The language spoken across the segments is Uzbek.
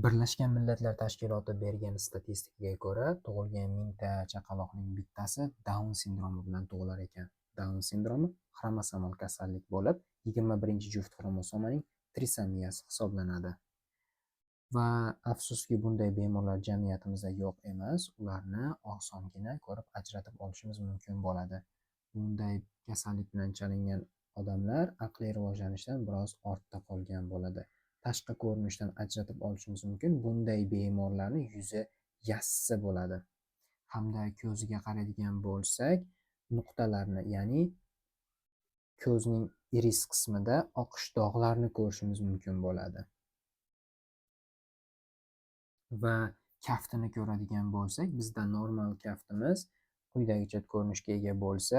Birlashgan Millatlar Tashkiloti bergan statistikaga ko'ra, tug'ilgan 1000 ta chaqaloqning bittasi Daun sindromi bilan tug'ilar ekan. Daun sindromi xromosomal kasallik bo'lib, 21-juft xromosomaning trisomiyasi hisoblanadi. Va afsuski, bunday bemorlar jamiyatimizda yo'q emas, ularni osongina ko'rib ajratib olishimiz mumkin bo'ladi. Bunday kasallik bilan chalingan odamlar aqliy rivojlanishdan biroz ortda qolgan bo'ladi. Tashqi ko'rinishdan ajratib olishimiz mumkin. Bunday bemorlarni yuzi yassi bo'ladi. Hamda ko'ziga qaraydigan bo'lsak, nuqtalarni, ya'ni ko'zning iris qismida oqish dog'larni ko'rishimiz mumkin bo'ladi. Va kaftini ko'radigan bo'lsak, bizda normal kaftimiz quyidagicha ko'rinishga ega bo'lsa,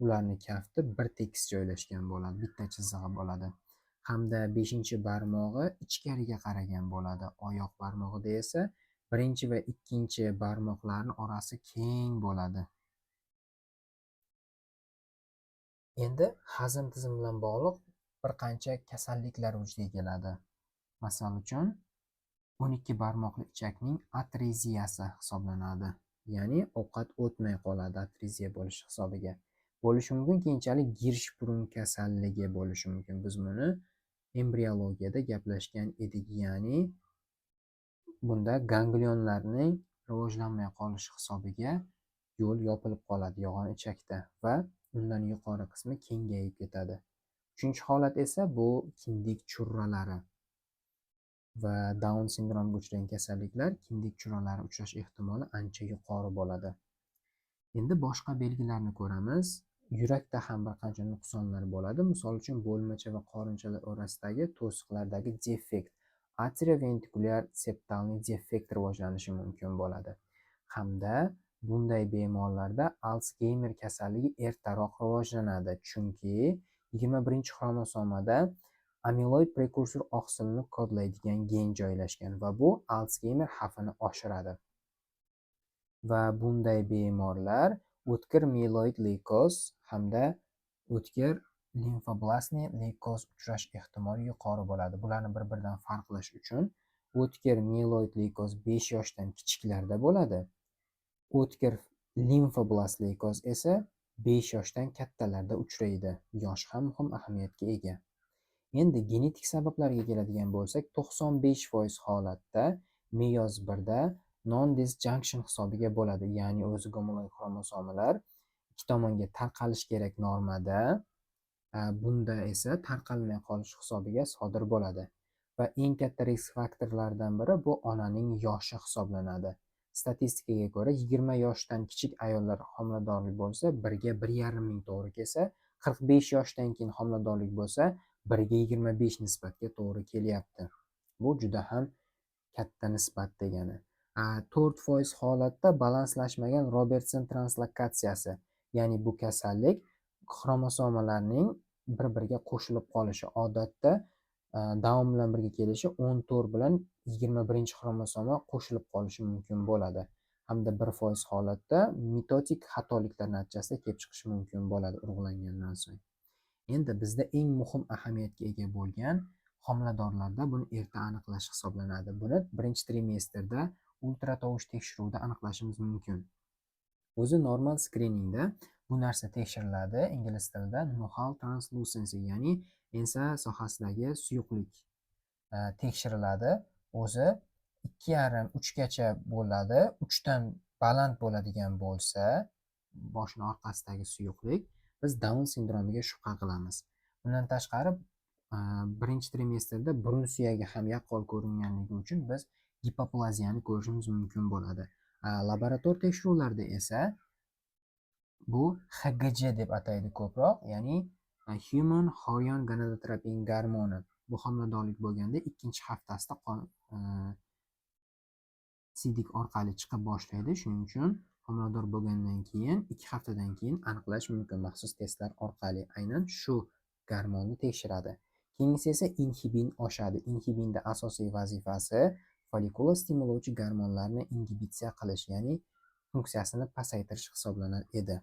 ularni kafti bir tekis joylashgan bo'ladi, bitta chizig'i bo'ladi. Hamda beshinchi barmog'i ichkariga qaragan bo'ladi. Oyoq barmog'ida esa birinchi va ikkinchi barmoqlarni orasi keng bo'ladi. Endi hazm tizimi bilan bog'liq bir qancha kasalliklar vujudga keladi. Masal uchun, 12 barmoqli ichakning atreziyasi hisoblanadi. Ya'ni ovqat o'tmay qoladi atreziya bo'lishi hisobiga. Bo'lishi mumkin, keyinchalik Girshprung kasalligi bo'lishi mumkin. Biz buni embriologiyada gaplashgan edik. Ya'ni bunda ganglionlarning rivojlanmay qolishi hisobiga yo'l yopilib qoladi yo'g'on ichakda va undan yuqori qismi kengayib ketadi. Uchinchi holat esa bu kindik churralari va Daun sindromiga uchragan kasalliklar kindik churralari uchrash ehtimoli ancha yuqori bo'ladi. Endi boshqa belgilarni ko'ramiz. Yurakda ham bir qancha nuqsonlar bo'ladi. Misol uchun, bo'lmacha va qorinchalar orasidagi to'siqlardagi defekt, atrioventrikulyar septalniy defekt rivojlanishi mumkin bo'ladi. Hamda bunday bemorlarda Alsgeymer kasalligi ertaroq rivojlanadi, chunki 21-xromosomada amiloid prekursor oqsilini kodlaydigan gen joylashgan va bu Alsgeymer xavfini oshiradi. Va bunday bemorlar o'tkir mieloid leykoz hamda o'tkir limfoblastniy leykoz uchrash ehtimoli yuqori bo'ladi. Bularni bir-biridan farqlash uchun o'tkir mieloid leykoz 5 yoshdan kichiklarda bo'ladi. O'tkir limfoblast leykoz esa 5 yoshdan kattalarda uchraydi. Yosh ham muhim ahamiyatga ega. Endi genetik sabablarga keladigan bo'lsak, 95% holatda meyoz 1da non-disjunction hisobiga bo'ladi. Ya'ni o'zi gomolog xromosomalar ikki tomonga tarqalish kerak normada, bunda esa tarqalmay qolish hisobiga sodir bo'ladi. Va eng katta risk faktorlaridan biri bu onaning yoshi hisoblanadi. Statistikaga ko'ra 20 yoshdan kichik ayollar homiladorlik bo'lsa, 1 ga 1,5 ming to'g'ri kelsa, 45 yoshdan keyin homiladorlik bo'lsa, 1 ga 25 nisbatga to'g'ri kelyapti. Bu juda ham katta nisbat degani. 4% holatda balanslashmagan Robertson translokatsiyasi, ya'ni bu kasallik xromosomalarning bir-biriga qo'shilib qolishi, odatda Daun bilan birga kelishi 14 bilan 21-xromosoma qo'shilib qolishi mumkin bo'ladi. Hamda 1% holatda mitotik xatoliklar natijasida kelib chiqishi mumkin bo'ladi urug'langandan so'ng. Endi bizda eng muhim ahamiyatga ega bo'lgan homiladorlarda buni erta aniqlash hisoblanadi. Buni birinchi trimestrda ultratovush tekshiruvida aniqlashimiz mumkin. O'zi normal skriningda bu narsa tekshiriladi. Ingliz tilida nuchal translucency, ya'ni ensa sohasidagi suyuqlik tekshiriladi. O'zi 2,5 3 gacha bo'ladi. 3 dan baland bo'ladigan bo'lsa, boshini orqasidagi suyuqlik, biz Daun sindromiga shubha qilamiz. Bundan tashqari, birinchi trimestrda burun suyagi ham yaqqol ko'ringanligi uchun biz gipoplaziyani ko'rishimiz mumkin bo'ladi. Laborator tekshiruvlarda esa bu HGG deb ataydi ko'proq, ya'ni human chorion gonadotropin gormoni. Bu homiladorlik bo'lganda ikkinchi haftasida qon siydik orqali chiqa boshlaydi. Shuning uchun homilador bo'lgandan keyin 2 haftadan keyin aniqlash mumkin maxsus testlar orqali. Aynan shu gormonni tekshiradi. Keyingisi esa inhibin oshadi. Inhibinda asosiy vazifasi follikula stimullovchi gormonlarni ingibitsiya qilish, ya'ni funksiyasini pasaytirish hisoblanar edi.